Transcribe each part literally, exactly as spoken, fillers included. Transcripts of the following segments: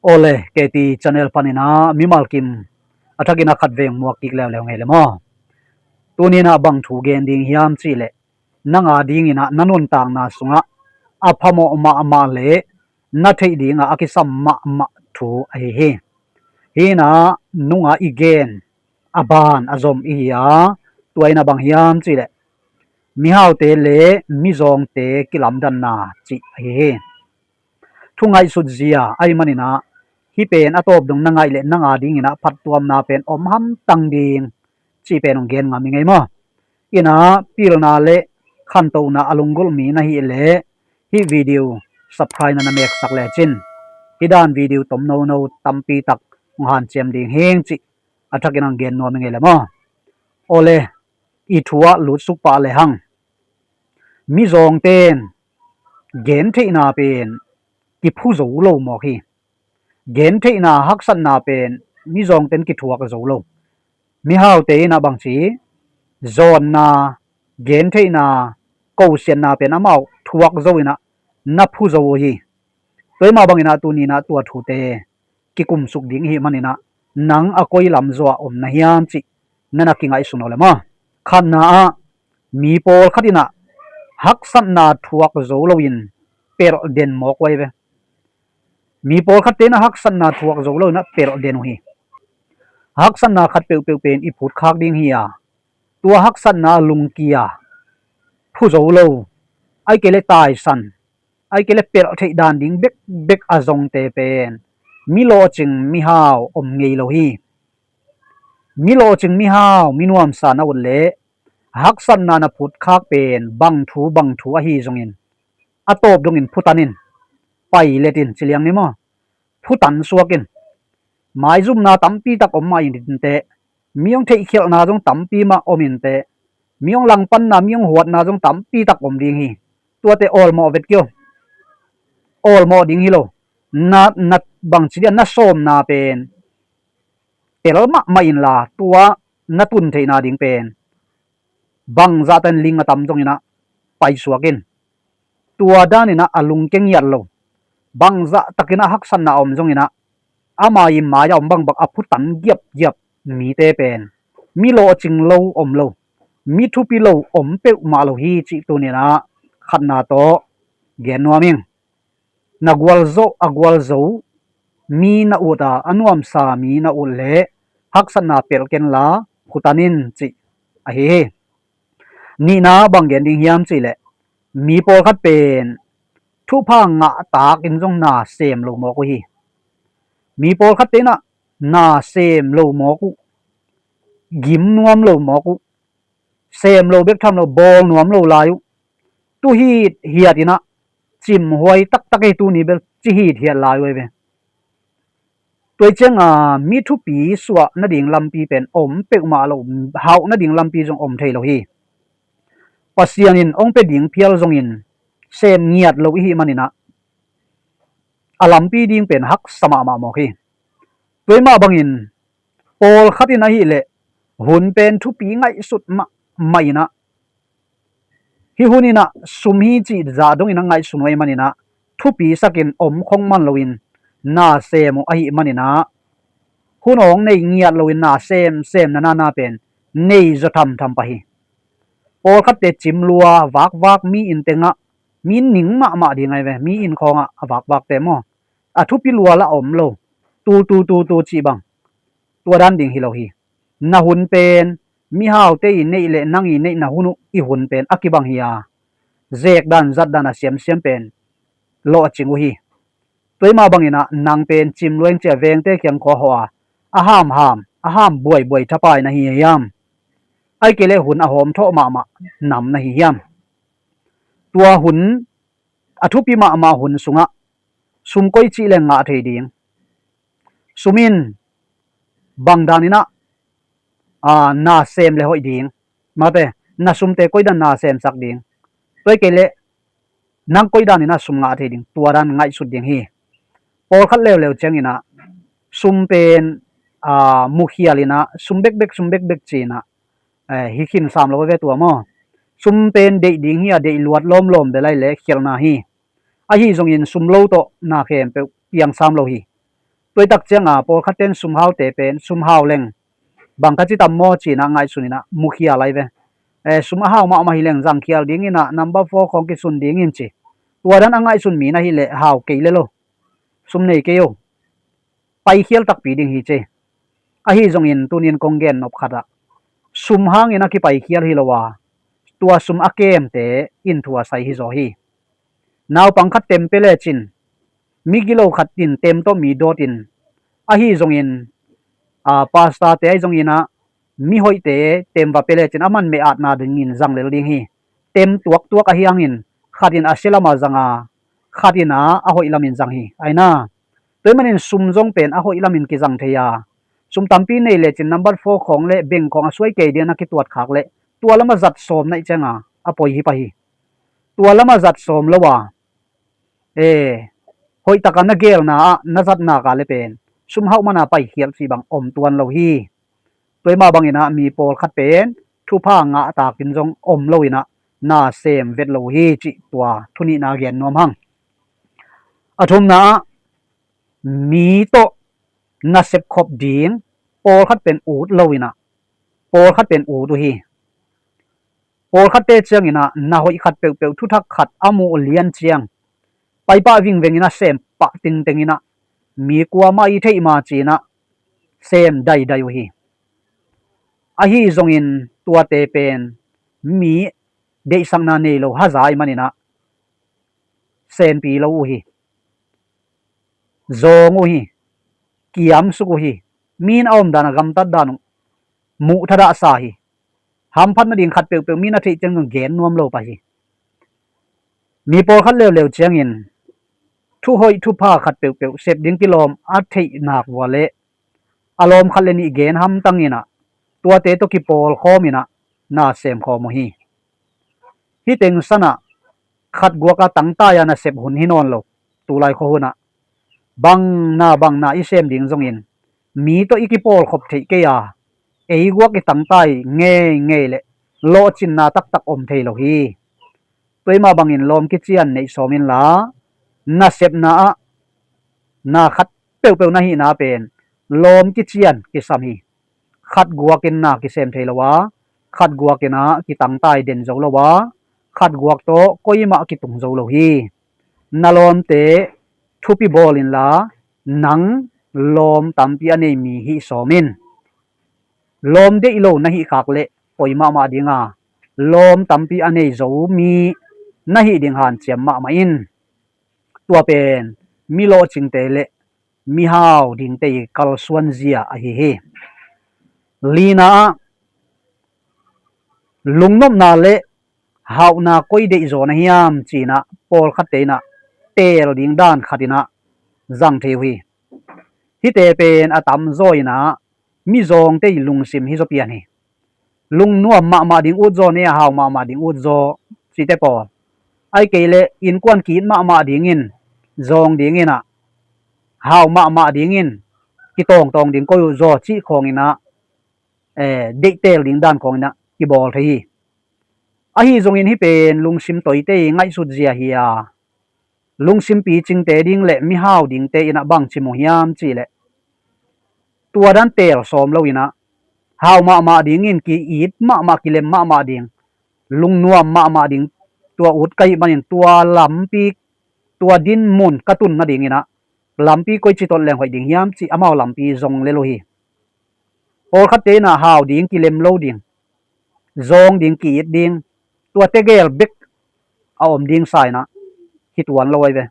Awle, K T channel panin ah mimal kim a thakin a khat veng muak kik leuleu ngei le maw? Tuni in ah bang thu gen ding hiam cih leh, nang a dingin ah na nuntakna sungah a phamawh mahmah le na theih dingah a kisam mahmah thu ahi hi. Hi in ah nungah i gen a ban a zom i hi a, tua in ah bang hiam cih leh, mihaute le mizawngte kilamdanna cih ahi hi. Thu ngaihsut zia ahih manin ah, hih pen a tawp dong na ngaih leh nang a dingin ah phattuamna pen om hamtang ding cih pen hong gen ngam ing ei maw? In ah pilna le khantohna a lunggulh mi na hih leh, hih video subscribe na na meksak lecin, hih dan video tom nono tampi tak hong hanciam ding hing cih a thakin hong gen nuam ing ei le maw? Awle, i thu ah lutsuk pah le hang. Mizawngte in gentheihna pen kiphu zo lo mawk hi. Gentheihna, haksatna pen mizawngte in kithuak zo lo. Mihaute in ah bangci, zawnna, gentheihna, kosiatna pen amau thuak zo in ah na phu zo uh hi. Tua ahih mah bangin ah tuni in ah tua thute kikumsuk ding i hih manin ah, nang a koi lam zaw ah om na hiam cih na na kingaihsun uh le maw? Khatna ah, mi pawlkhat in ah haksatna thuak zo loin pelh den mawk uh ahi ve. Mi pawlkhatte in ah haksatna thuak zo loin ah pelh den uh hi. Haksatna khat peuhpeuh pen i phutkhak ding hi a, tua haksatna lungkia, phu zo lo, ahih kei leh taisan, ahih kei leh pelh theih dan ding bekbek a zongte pen mi lawhcing mihau om ngei lo hi. Mi lawhcing mihau, mi nuamsa na ut leh haksatna na phutkhak pen bang thu bang thu ahi zongin, a tawp dongin phutan in, pailet in ci liang ni maw? Phutan suak in. Maizumna tampi tak om mah inteh, mi hong theihkhialhna zong tampi mah om inteh, mi hong langpanna, mi hong huatna zong tampi tak om ding hi. Tuate awlmawh vet kei aw. Awlmawh ding hi lo. Na, na bangci dia, na sawmna pen tel mahmah inla, tua na tun theihna ding pen bangzah takin ling a tam zongin ah paisuak in. Tua danin ah a lungke ngiat lo, bangzah takin ah haksatna a om zongin ah, ama i mai-ah om bangbang a phutan giapgiap mite pen mi lawhcing lo om lo, mi thupi lo om peuhmah lo hi cih tuni in ah khatna tawh gen nuam ing. Na gualzo, a gualzo mi na ut a, a nuamsa mi na ut leh haksatna pelh kenla phutan in cih ahi hi. Nihna, bang gen ding hiam cih leh, mi pawlkhat pen thupha ngah takin zong na sem lo mawk uh hi. Mi pawlkhatte in ah na sem lo mawk uh, gim nuam lo mawk uh, sem lo bek tham lo, bawl nuam lo lai uh. Tu hithiat in ah, cimhuai taktak hi, tuni bel ci hithiat lai uh ahi ve. Tua ciangin mi thupi suah nading lampi pen om peuhmah lo, hauh nading lampi zong om thei lo hi. Pasian in hong pia ding phial zongin sem ngiat lo i hih manin ah, a lampi ding pen haksa mahmah mawk hi. Tua ahih mah bangin pawlkhat in ahih leh hun pen thupi ngaihsut mahmah in ah, hih hun in ah sum hi cih zah dongin a ngaihsun uh ahih manin ah, thupisakin om khong man loin na sem uh ahih manin ah, hun hong nei ngiat loin na semsem na nana pen nei zaw thamtham pah hi. Pawlkhatte cim lua, vakvak, mi inn tengah, mi inn ning mahmah ding ahi ve, mi inn khawngah a vakvakte maw, a thupi lua lah a om lo, tu tu tu tu cih bang, tua dan ding hi lo hi. Na hun pen mihaute i neih leh nang i neihna hun uh i hun pen a kibang hi a, zek dan zat dan a siamsiam pen lawhcing uh hi. Tua ahih mah bangin ah nang pen cim lua ing ci a, vengte kiang khua hawh a, a hamham, a ham buaibuai thapai na hi hiam? Ahih kei leh hun a hawm thawh mahmah nam na hi hiam? Tua hun, a thupi mahmah hun sungah sum koi cih leh ngah thei ding? Sum in bang danin ah, aa, na sem leh hoih ding? Mate, na sumte koi dan na semsak ding? Tua ahih kei leh nang koi danin ah sum ngah thei ding? Tua dan ngaihsut ding hi. Pawlkhat leuleu ciangin ah sum pen, aa, mukhial in ah, sum bekbek, sum bekbek ci-in ah, eh, hi khin sam lo ve tua maw? Sum pen deih ding hi a, deih luat lawmlawm bel ahih leh khialhna hi. Ahi zongin sum lo tawh na khempeuh piang sam lo hi. Tuaitak cianga pawlkhat ten sumhaute pen sumhau leng bang kha ci tam maw cinah ngaihsun inah mukhial ai ve. Eh, sum a hau mahmah hi leng zangkhial dinginah number four khawng kisun dingin ci. Tua dan a ngaihsun mi na hi leh hau kei le lo, sum nei kei o, paikhial takpi ding hi ci. Ahi zongin tunin kong gen nop khatah sum hangin a kipaikhial hi lo a, tua sum a kemte in thu a sai hi zaw hi. Naupang khat tem pe lecin migilo khat in tem tawh mi dawtin, ahi zongin a pastor te ahi zonginah mihoihte tem va pe lecin a man meh atna dingin zang lel ding hi. Tem tuaktuak ahi hangin khatin a sia lama zanga khatin a hoih lamin zang hi. Aina, tua hi manin sum zong pen a hoih lamin kizang thei a, sum tampi nei lecin number four khawng le beng khawng a suai kei dingin a kituat khak le tua lama zat sawm naih cianga a poi hi pah hi. Tua lama zat sawm lo a, e, hoihtaka na gelna ah na zatnak ah le pen sum hauh mana paikhial cih bang om tuan lo hi. Tua hi mah banginah mi pawlkhat pen thupha ngahtakin zong om loinah na sem vet lo hi cih tua thunihna gen nuam hang. A thumna ah mi tawh nasep khop ding pawlkhat pen ut loinah pawlkhat pen ut uh hi. Pawlkhatte cianginah na hoih khat peuhpeuh, thuthak khat a muh lian ciang paipah vingvengin a sem pah tingtenginah mi kuamah i theih ma cinah sem daidai uh hi. Ahi zongin tuate pen mi deihsakna nei lo haza i maninah senpi lo uh hi. Zawng uh hi. Kiamsuk uh hi. Mi in a omdan a gamtat dan uh muh thadahsa hi. Hamphat nading khat peuhpeuh mi in a theih ciang zong gen nuam lo pah hi. Mi pawlkhat leuleu ciangin thuhoih thupha khat peuhpeuh sep ding kilawm a theih nak vua le a lawm khat le nih gen hamtanginah tuate tawh kipawlkhawminah na semkhawm uh hi. Hih teng sanah khat guak a tangtai a nasep hun hi nawn lo. Tulai khua hunah bangna bangna i sem ding zongin mi tawh i kipawlkhop theih kei a, ei guak i tangtai ngeingei le lawhcinna taktak om thei lo hi. Tua hi mah bangin lawm kician neih sawm inla nasepna ah na khat peuhpeuh na hihna pen lawm kician kisam hi. Khat guakin na kisem thei lo a, khat guakin ah kitangtai den zo lo a, khat guak tawh koimah kitung zo lo hi. Na lawmte thupi bawl inla nang lawm tampi a nei mi hih sawm in. Lawm deih lo na hih khak leh poi mahmah dinga lawm tampi a nei zo mi na hih ding hanciam mahmah in. Tua pen mi lawhcingte le mihau dingte i kalsuanzia ahi hi. Lina ah lungnopna le hauhna koi deihzaw na hiam cinah pawlkhatte inah teel ding dan khatinah zang thei uh hi. Hihte pen a tamzaw inah mizawngte i lungsim hi zaw pian hi. Lungnuam mahmah ding utzaw ne a hau mahmah ding utzaw cite pawl. Ai kei le innkuan ki-it mahmah dingin zawng dinginah hau mahmah dingin kitawngtawng ding koi utzaw cih khawnginah eh, deihteel ding dan khawnginah kibawl thei hi. Ahi zongin hih pen lungsim toite i ngaihsutzia hi a, lungsim picingte ding le mihau dingte inah bang ci mu hiam cihleh tua dan teel sawm loinah hau mahmah dingin ki-it mahmah kilem mahmah ding lungnuam mahmah ding tua ut ka hih manin tua lampi tua dinmun ka tun nadinginah lampi koi ci tot leng hoih ding hiam cih amau lampi zong lel uh hi. Pawlkhatte inah hau ding kilem lo ding zawng ding ki-it ding tua tegel bek a om ding sa inah hi tuan lo ai ve.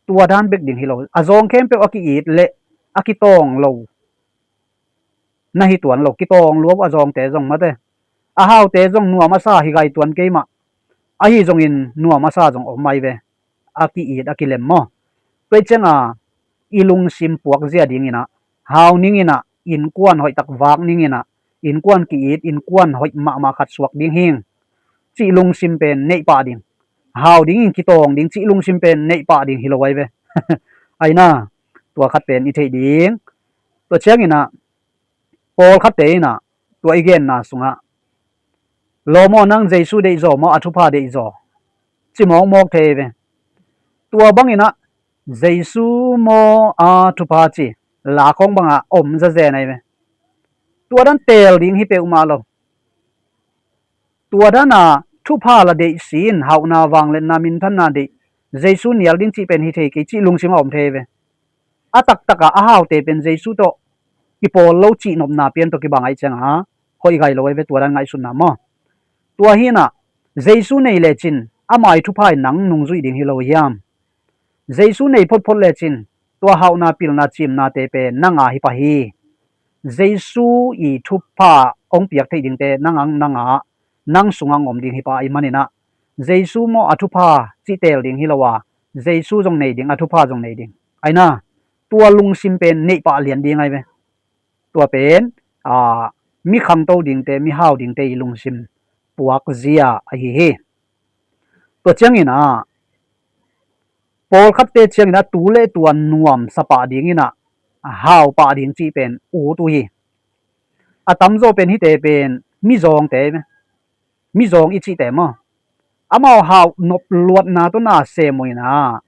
Tua dan bek ding hi lo a zawng khempeuh a ki-it le a kitawng lo na hi tuan lo. Kitawng lua uh a zawngte zong mate a haute zong nuam a sa hi gai tuan kei mah. Ahi zongin nuam a sa zong om ai ve. A ki-it a kilem maw? Tua cianga i lungsim puakzia dinginah hau ninginah innkuan hoihtak vak ninginah innkuan ki-it innkuan hoih mahmah khat suak ding hing cih lungsim pen neih pah ding. Hau dingin kitawng ding cih lungsim pen neih pah ding hi lo ai ve. Aina tua khat pen i theih ding. Tua cianginah pawlkhatte inah tua i genna sungah lawm aw nang Jesu deihzaw maw a thupha deihzaw ci mawkmawk thei ve. Tua banginah Jesu maw a thupha ci la khawng bangah om zazen ahi ve. Tua dan teel ding hi peuhmah lo. Tua dana thupha la deih si-in hauhna, vangliatna, minthanna deih, Jesu nial ding cih pen hi thei kei cih lungsim a om thei ve. A taktaka a haute pen Jesu tawh kipawl lo cih nopna pian tawh kibang ahih cianga hoih gai lo ahi ve tua dan ngaihsutna maw. Tua hinah Jesu nei lecin ama ih thupha in nang nungzuih ding hi lo hiam? Jesu nei photphot lecin tua hauhna, pilna, cimnate pen nanga hi pah hi. Jesu ih thupha hong piak theih dingte nang ang nanga, nang sungah hong om ding hi pah ahih maninah Jesu maw a thupha cih teel ding hi lo a, Jesu zong nei ding, a thupha zong nei ding. Aina, tua lungsim pen neih pah lian ding ahi ve. Tua pen a, mi khangto dingte, mi hau dingte ih lungsim puakzia ahi hi. Tua ciangin a, pawlkhatte ciangin a tu le tua nuamsa pah dingin a, hau pah ding cih pen ut uh hi. A tamzaw pen hihte pen mizawngte, mizawng i cihte maw, amau hau nop luatna tawh na sem uh in a,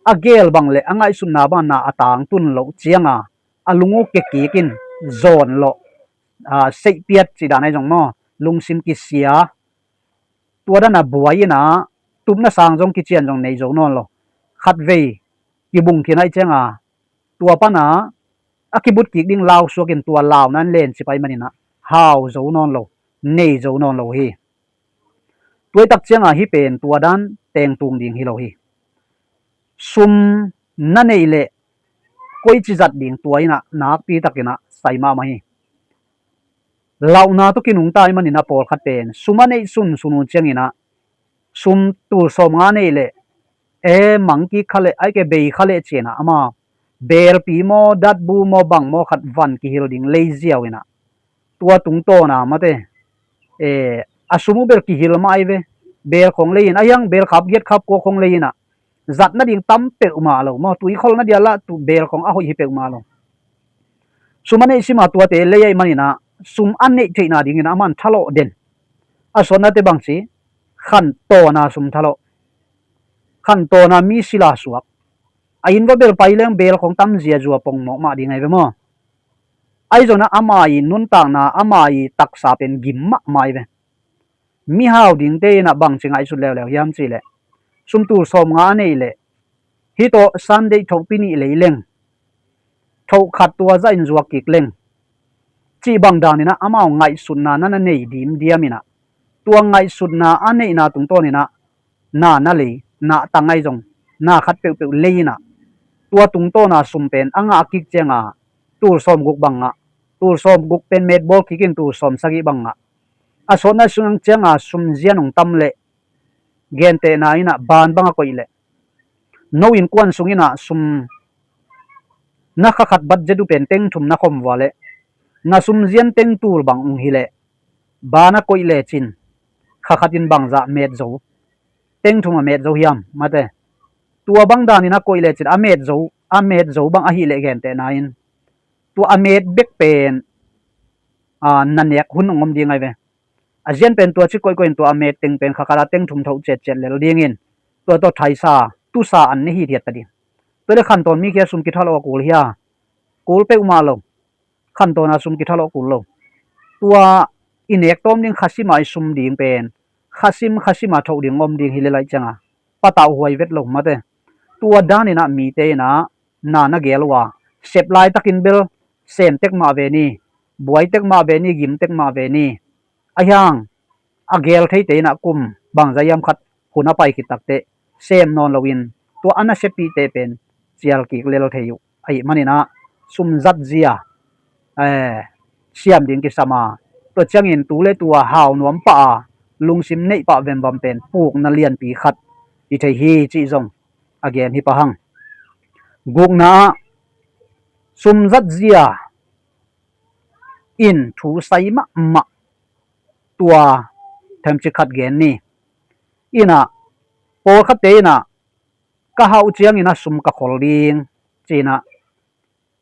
a geel bang le a ngaihsutna bang na a tangtun loh cianga a lung uh kekikin zawn lawh, a, seihpiat cih dan ahi zong maw, lungsim kisia, tua dana buai in a, tupna sang zong kician zong nei zo nawn lo. Khatvei kibung khin ahih cianga tua pana a kibut kik ding lau suakin tua launa in lencip ahih maninah hau zo nawn lo, nei zo nawn lo hi. Tuaitak cianga hih pen tua dan tengtung ding hi lo hi. Sum na neih leh koici zat ding tua inah nakpi takinah sai mahmah hi. Lauhna tawh kinungta ahih maninah pawlkhat pen sum a neih sunsun uh cianginah sum tul sawmnga neih leh, e, mangkik kha leh, ahih kei bei kha leh cinah ama belpi maw, datbu maw, bang maw khat van kihil ding lei ziau inah tua tungtawna mate, e, a sum uh bel kihil mah ahi ve. Bel khong lei in, ahiang bel khap giat khap kua khong lei inah zat nading tam peuhmah lo maw, tuikhol nadia lah tu bel khong a hoih hi peuhmah lo. Sum a neih sima tuate lei ahih maninah sum a neih theihna dingin aman thalawh den. A suatnate bangci, khantawna sum thalawh, khantawna mi sila suak, a inn va bel pai leng bel khong tamzia zua pongmawk mah ding ahi ve maw. Ahi zongin ama ih nuntakna, ama ih taksa pen gim mahmah ahi ve. Mihau dingte inah bangci ngaihsut leuleu hiam cihleh, sum tul sawmnga a neih leh, hih tawh Sunday thohpi nih lei leng, thohkhat tua zahin zuak kik leng, cih bang daninah amau ngaihsutna na na nei dimdiam inah, tua ngaihsutna a neihna tungtawninah na na lei, na tang ahi zong na khat peuhpeuh lei inah, tua tungtawna sum pen a ngah kik cianga tul sawmguk bang ngah, tul sawmguk pen metbawl kikin tul sawmsagih bang ngah. A suatna sung cianga sum zian hong tam leh, gentehna inah ban bang a koih leh, no innkuan sung inah sum na kha khat budget uh pen teng thum na khom vua leh, na sum zian teng tul bang hong hi leh, ban a koih lecin kha khat in bangzah met zo, teng thum a met zo hiam mate. Tua bang danin a koih lecin a met zo, a met zo bang ahih leh gentehna in tua a met bek pen, a, na nek hun hong om ding ahi ve. A zian pen tua ci koihkoih in tua a met teng pen kha khat a teng thum thoh ciatciat lel dingin tua tawh thaisa, tusa an ne hithiat ta ding. Tua le khantawn mi kia sum kithalawh a kul hia? Kul peuhmah lo. Khantawna sum kithalawh kul lo. Tua i nek tawm ding khasima i sum ding pen khasim khasima thoh ding om ding hi lel ahih cianga patauhuai vet lo mate. Tua daninah mite inah na na gel uh a, sep laitakin bel sem tek mah ve ni, buai tek mah ve ni, gim tek mah ve ni. Ahiang a gel theite inah kum bangzah hiam khat hun a pai khit takteh sem nawn loin tua a naseppihte pen cial kik lel thei uh ahih maninah sum zatzia, eh, siam ding kisam a, tua ciangin tu le tua hau nuam pah a, lungsim neih pah vemvam pen pukna lianpi khat hi thei hi cih zong a gen hi pah hang. Gukna ah sum zatzia in thu sai mahmah tua themcik khat gen ni. Inah pawlkhatte inah ka hauh ciangin a sum ka khol ding ci-inah,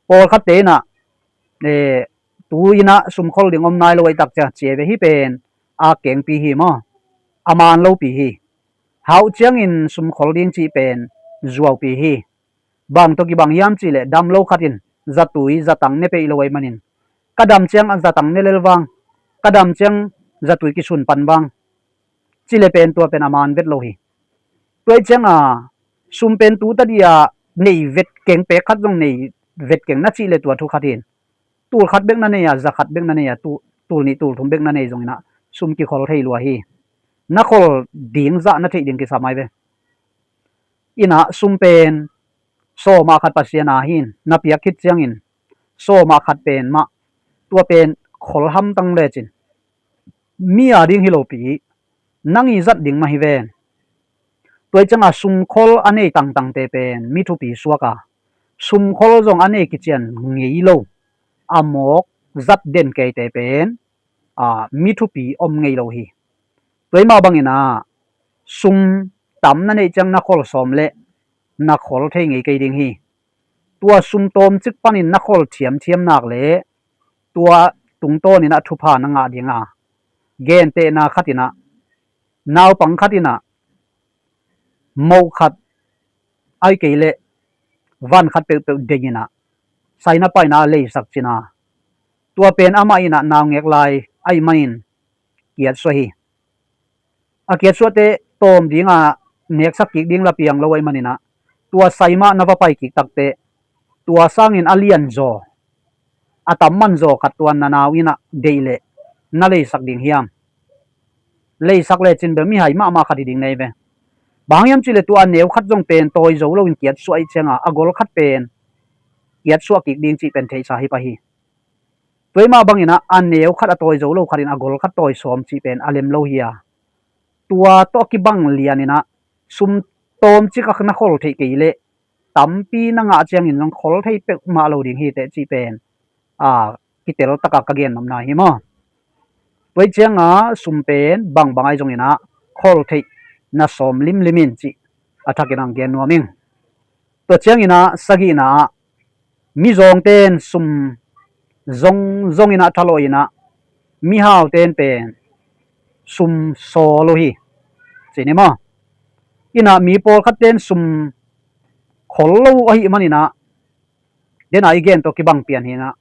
pawlkhatte inah, eh, tu inah sum khol ding om nai lo ahih tak ciang ci ve, hih pen a kengpi hi maw, a man lopi hi. Hauh ciangin sum khol ding cih pen zuaupi hi. Bang tawh kibang hiam cihleh dam lo khat in zatui zatang ne peih lo ahih manin, ka dam ciang zatang ne lel vang, ka dam ciang zatui kisun pan vang, cile pen tua pen a man vet lo hi. Tua ih cianga sum pen tu tadi a nei vet keng, pek khat zong nei vet keng na cih le tua thu khat hin. Tul khat bek na nei a, za khat bek na nei a, tu-, tul nih tul thum bek na nei zongin ah sum kikhol thei lua hi. Na khol ding zah na theih ding kisam ai ve. Inah sum pen sawma khat Pasian a hin na piak khit ciangin sawma khat pen mah, tua pen khol hamtang lecin mi a ding hi lopi, nang i zat ding mah hi ven. Tua ih cianga sumkhol a nei tangtangte pen mi thupi suak a, sumkhol zong a nei kician ngei lo, a mawk zat den keite pen, a, mi thupi om ngei lo hi. Tua ih mah bangin ah sum tam na neih ciang na khol sawm leh na khol thei ngei kei ding hi. Tua sum tawmcik panin na khol thiamthiam nak leh tua tungtawnin ah thupha na ngah ding a, gentehna khatin ah, naupang khatin ah, moh khat, ahih kei leh van khat peuhpeuh dengin ah saina paina a leisak cin a, tua pen amah in ah naungek lai ahih manin kiatsuah hi. A kiatsuahte tawm dinga neksak kik ding la piang lo ahih manin ah, tua sai mah na va pai kik takteh, tua sangin a lianzaw, a tam manzaw khat tua na nau in ah deih leh na leisak ding hiam? Leisak lecin bel mihai mahmah khat hi ding nei ve. Bang hang hiam cih leh tua a neu khat zong pen tawi zo loin kiatsuah ih cianga a gol khat pen kiatsuah kik ding cih pen theihsa hi pah hi. Tua ih mah bangin ah a neu khat, a tawi zo lo khatin a gol khat tawi sawm cih pen a lem lo hi a, tua tawh a kibang lianin ah sum tawmcik a na khol theih kei leh tampi na ngah ciangin zong khol thei peuhmah lo ding hi teh cih pen, a, kitel taka ka gen nopna hi maw. Tua ih cianga sum pen bangbang ahi zongin ah khol theih na sawm limlim in cih a thakin ang gen nuam ing. Tua ciangin ah sagihna ah, mizawngte in sum zongzong in ah thalawh in ah, mihaute in pen sum sawl uh hi, ci ni maw. Inah mi pawlkhatte in sum khol lo ahih manin ah, dena i gen tawh kibang pian hi inah,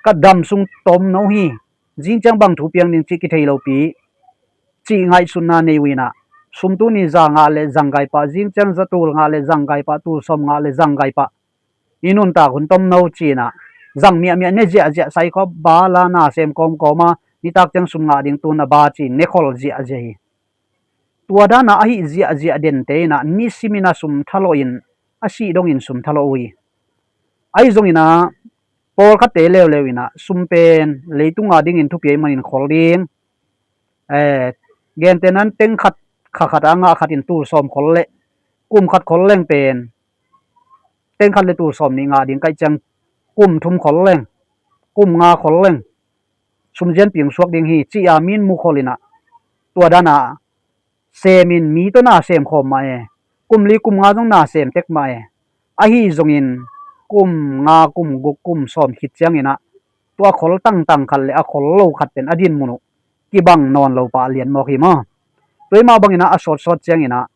ka dam sung tom no hi, zingciang bang thu piang ding cih kithei lopi cih ngaihsutna nei uh inah, sum tuni za ngah le zang gai pah, zingciang za tul ngah le zang gai pah, tul sawm ngah le zang gai pah, i nuntak hun tom no ci inah, zang miahmiah ne ziahziah, sai khawp ba la na sem kawmkawm a, nitak ciang sum ngah ding tun a ba ci ne khol ziahziah hi. Tua dana ahi ziahziah dente inah nisimin a sum thalawh in, a sih dongin sum thalawh uh hi. Ahi zongin ah pawlkhatte leuleu inah sum pen leitunga dingin thupi ahih manin khol ding, eh, gentehna in teng khat, kha khat a ngah khatin tul sawm khol leh kum khat khol leng pen teng khat le tul sawm nih ngah ding, kaih ciang kum thum khol leng, kum nga khol leng, sumzian piang suak ding hi, ci-a min mu khol inah, tua dana semin mi tawh na sem khawm mah e, kum li kum nga zong na sem tek mah e. Ahi zongin kum nga, kum guk, kum sawm khit ciang inah, tua khol tangtang khat le a khol lo khat pen a dinmun uh kibang nawn lo pah lian mawk hi maw. Tua ih mah bang inah a sawtsawt ciang inah,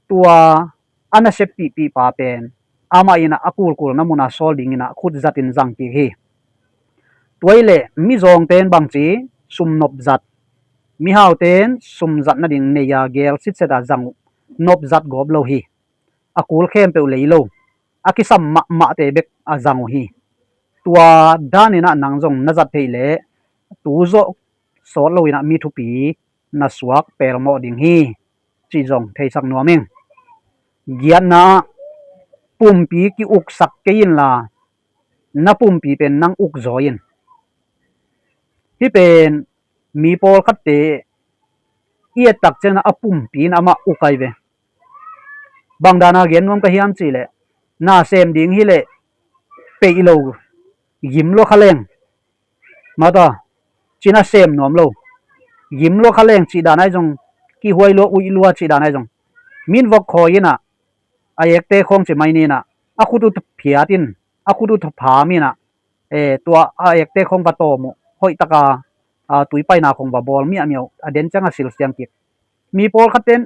tua a naseppihpih pa pen amah inah a kulkulna mun a sawl ding inah khut zatin zang kik hi. Tua ih leh mizawngte in bangci, sum nopzat, mihaute in sum zat nading nei a gel sitset a zang uh, nopzat gawp lo hi. A kul khempeuh lei lo, a kisam mahmahte bek a zang uh hi. Tua dan inah nang zong na zat theih leh tu zawh sawt lo inah mi thupi na suak pelmawh ding hi, cih zong theisak nuam ing. Giatna ah, pumpi ki-uksak kei inla, na pumpi pen nang uk zaw in. Hih pen mi pawlkhatte i et tak ciangin a pumpi in amah uk ai ve. Bang dana gen nuam ka hiam cih leh, na sem ding hi leh peih lo, gim lua kha leng, mata, cina sem nuam lo, gim lua kha leng cih dan ahi zong, kihuai lua, uih lua cih dan ahi zong, min vok khawi inah, a ekte khawng ci mai ni inah, a khut uh phiat in, a khut uh pham inah, eh, tua a ekte khawng va tawm uh, hoih taka, ah, tui paina khawng va bawl miahmiah uh, a den ciang a silsiang kik. Mi pawlkhatte in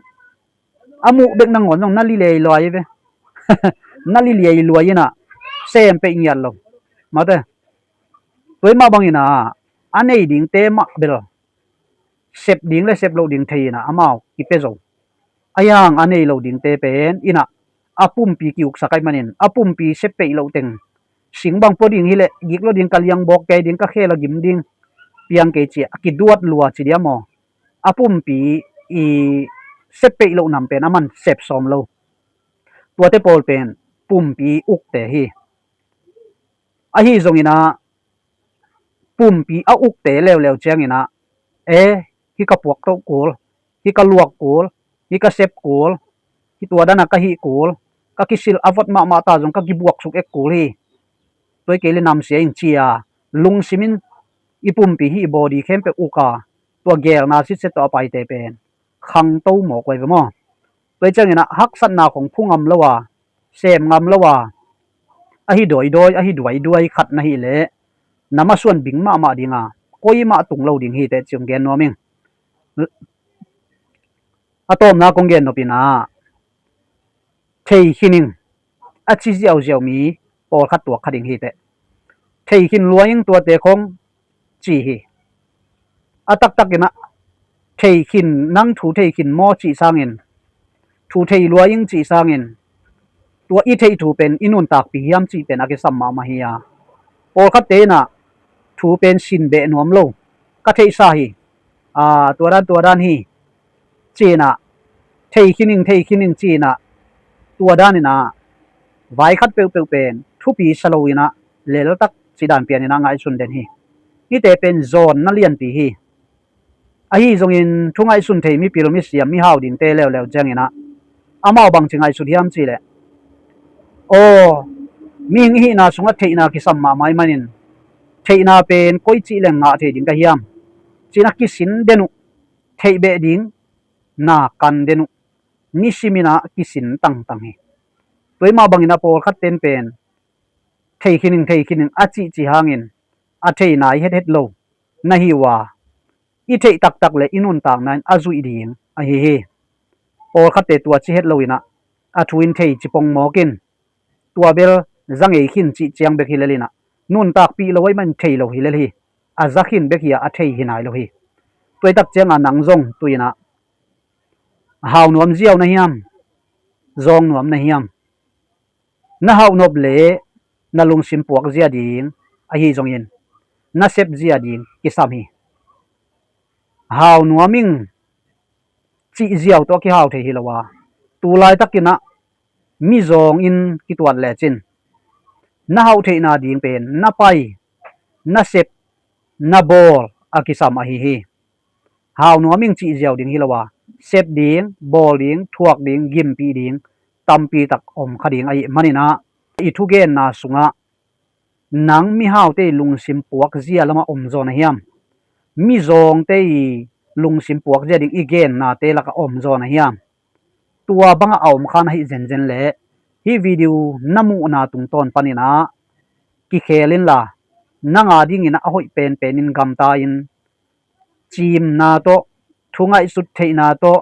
a muh bek nangawn zong na liliai luai ve. Na liliai luai inah sem peih ngiat lo. Mate, tua mah bangin ah a nei dingte mah bel sep ding le sep loh ding thei in ah amau kipia zo. Ahi hang a nei lo dingte pen in ah a pumpi kiuksak ahih manin a pumpi sep peih loh teng, sing bang pua ding hileh gik lo ding, ka liangbawk kei ding, ka khel a gim ding, piang kei ci a kiduat lua ci diam maw? A pumpi i sep peih loh nam pen aman sep sawm lo. Tuate pawl pen pumpi ukte hi. Ahi zongin ah pumpi a ukte leuleu ciangin ah, e, hih ka puak toh kul, hih ka luak kul, hih ka sep kul, hih tua dan a ka hih kul, ka kisil a vot mahmah ta zong ka kibuaksuk ek kul hi. Tua hi kei le namsia in ci a, lungsim in i pumpi hih i body khempeuh uk a, tua gelna sitset tawh a paite pen khangto mawk uh ahi ve maw? Tua hi ciangin ah haksatna khong phu ngam lo a, sem ngam lo a, ahi dawidawi, ahi duaiduai khat na hih leh na masuan bing mahmah ding a, koi mah tung lo ding hi teh ci hong gen nuam ing. A tawpna kong gen nop in ah, thei khin ing a ci ziauziau mi pawlkhat tuak kha ding hi teh. Thei khin lua ing tuate khong ci hi. A taktak in ah thei khin, nang thu thei khin maw cih sangin, thu thei lua ing cih sangin, tua i theih thu pen i nuntakpih hiam cih pen a kisam mahmah hi a, pawlkhatte in ah thu pen sin beh nuam lo, ka theihsa hi, a, tua dan tua dan hi, ci in ah, thei khin ing, thei khin ing ci in ah, tua dan in ah vai khat peuhpeuh pen thupi sa lo in ah leltak ci dan pian in ah ngaihsun den hi. Hihte pen zawnna lianpi hi. Ahi zongin thu ngaihsun thei mipil misiam mihau dingte leuleu ciangin ah amau bangci ngaihsut hiam cih leh, aw, mihing i hihna sungah theihna kisam mahmah ahih manin theihna pen koi cih leng ngah thei ding ka hiam ci in ah kisin den uh, theih beh ding na kan den uh, nisim in ah kisin tangtang hi. Tua hi mah bangin ah pawlkhatte in pen thei khin ing, thei khin ing a cihcih hangin a thei nai hethet lo na hi uh a, i theih taktak le i nuntakna in a zuih ding ahi hi. Pawlkhatte tua ci het lo in ah a thu in thei ci pongmawk in, tua bel za ngei khin cih ciang bek hi lel in ah, nuntakpih lo ahih manin thei lo hi lel hi. A za khin bek hi a, a thei hi nai lo hi. Tua hi tak ciang a nang zong tu in ah hau nuam ziau na hiam, zawng nuam na hiam? Na hauh nop le na lungsim puak zia ding ahi zongin na sep zia ding kisam hi. Hau nuam ing cih ziau tawh a kihau thei hi lo a, tu laitakin ah mizawng in kituat lecin na hauh theihna ding pen na pai, na sep, na bawl a kisam ahi hi. Hau nuam ing cih ziau ding hi lo a, sep ding, bawl ding, thuak ding, gimpih ding tampi tak om kha ding ahih manin ah, i thugenna sungah nang mihaute i lungsim puak zia lamah om zaw na hiam? Mizawngte i lungsim puak zia ding i gennate lakah om zaw na hiam? Tua bangah a om kha na hih zenzen leh hih video na muhna tungtawn panin ah kikhel inla, nang a dingin ah a hoih penpen in gamta in, cimna tawh, thu ngaihsut theihna tawh,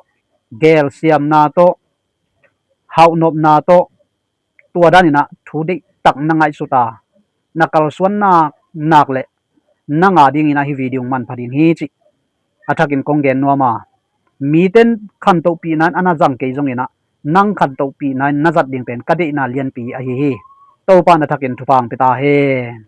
gelsiamna tawh, hauhnopna tawh, tua danin ah thu deihtak na ngaihsut a, na kalsuan nak nak leh nang a dingin ah hih video manpha ding hi cih a thakin kong gen nuam a, mite in khantohpihna in a na zang kei zongin ah nang khantohpihna in na zat ding pen ka deihna lianpi ahi hi. Topa in a thakin thupha hong pia ta hen.